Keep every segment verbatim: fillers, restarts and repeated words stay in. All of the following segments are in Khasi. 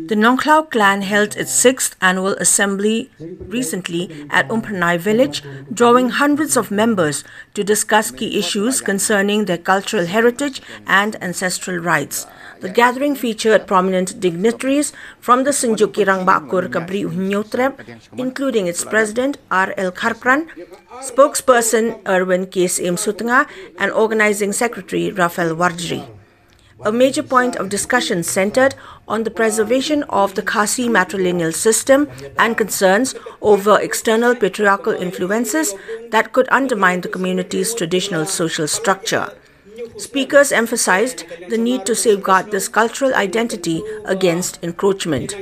The Nongkhlaw clan held its sixth annual assembly recently at Umphyrnai village, drawing hundreds of members to discuss key issues concerning their cultural heritage and ancestral rights. The gathering featured prominent dignitaries from the Synjuk Ki Rangbah Kur ka Bri U Hynñiewtrep, including its president R L Kharpran, spokesperson Erwin K Syiem Sutnga, and organizing secretary Raphael Warjri. A major point of discussion centered on the preservation of the Khasi matrilineal system and concerns over external patriarchal influences that could undermine the community's traditional social structure. Speakers emphasized the need to safeguard this cultural identity against encroachment.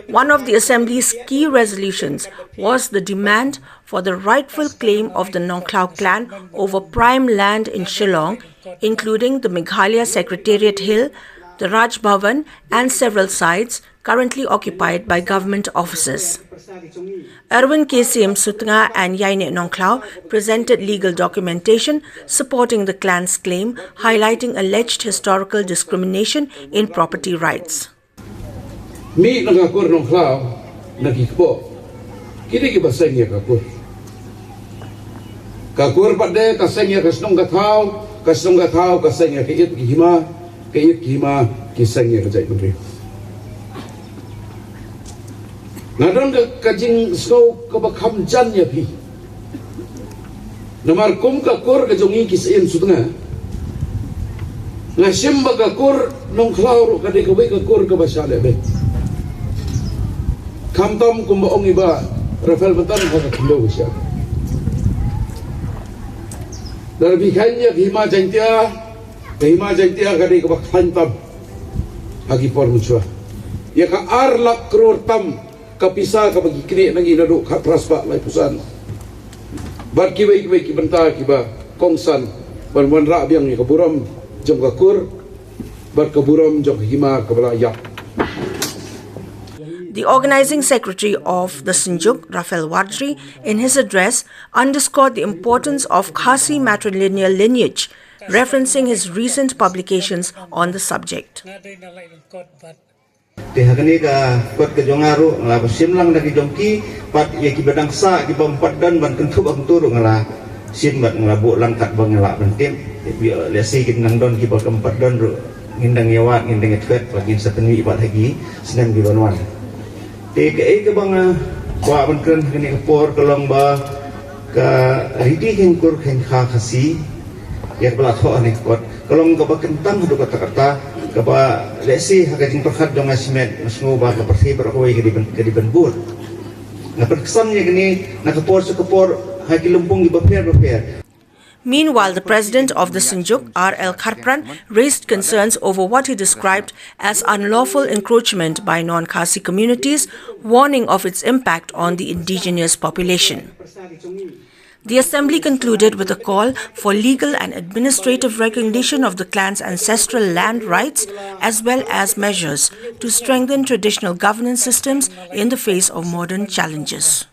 One of the Assembly's key resolutions was the demand for the rightful claim of the Nongkhlaw clan over prime land in Shillong, including the Meghalaya Secretariat Hill, the Raj Bhavan, and several sites currently occupied by government offices. Erwin K Syiem Sutnga and Yaineh Nongkhlaw presented legal documentation supporting the clan's claim, highlighting alleged historical discrimination in property rights. Mih na ka kur Nongkhlaw na ki kpoh. Kine ki ba seng ïa ka kur. Ka kur pat de ka seng ïa ka shnong ka thaw, ka shnong ka thaw ka seng ïa ka it ki hima, ka it ki hima ki seng ïa ka jaitbynriew. Nga don ka, ka jingsngew kaba kham jan ïa phi. Namar kum ka kur ka jong ngi ki Syiem Sutnga. Nga shim ba ka kur Nongkhlaw ruh ka dei kawei ka kur kaba shah lehbeiñ. Khamtam kumba ong i Bah Raphael Mynta ha ka khyndew ba shah. Lada phi kheiñ ïa ka hima Jaiñtia, ka hima Jaiñtia ka dei kaba khlaiñ tam ha ki por mynshuwa. Ïa ka ar lak klur tam ka pisa kaba ki knieh na ngi naduh khatphra spah laiphew san. Bad kiwei kiwei ki bynta kiba kongsan ban wanrah biang ïa ka burom jong ka kur bad ka burom jong ka hima kaba la ïap. The organizing secretary of the Synjuk, Raphael Warjri, in his address underscored the importance of Khasi matrilineal lineage, referencing his recent publications on the subject. Te ha kane ka kot ka jong nga ruh nga la ba shim lang da ki jong ki, pat ïa ki ba dang sah ki bym pat don ban kynthup ha kyntu ruh nga la shim bad nga la buh lang katba nga lah ban tip. Ïa lehse kin nang don ki ba bym pat don ruh ngin dang ïa wad, ngin dang ïa thwet bad ngin sa pynmih pat ha ki snem ki ban wan. Te kaei kaba nga kwah ban kren ha kane ka por ka long ba ka riti kheiñ kur kheiñ kha Khasi ïa kaba la thoh ha kane ka kot ka long kaba kyntang haduh katta katta, kaba lehse ha ka jingpyrkhat jong nga shimet nga sngew ba ka pyrthei baroh kawei ka dei ban, ka dei ban bud. Nga pynksan ïa kane na ka por sha ka por ha ki lympung kiba pher bapher. Meanwhile, the president of the Synjuk, R L Kharpran, raised concerns over what he described as unlawful encroachment by non-Khasi communities, warning of its impact on the indigenous population. The assembly concluded with a call for legal and administrative recognition of the clan's ancestral land rights, as well as measures to strengthen traditional governance systems in the face of modern challenges.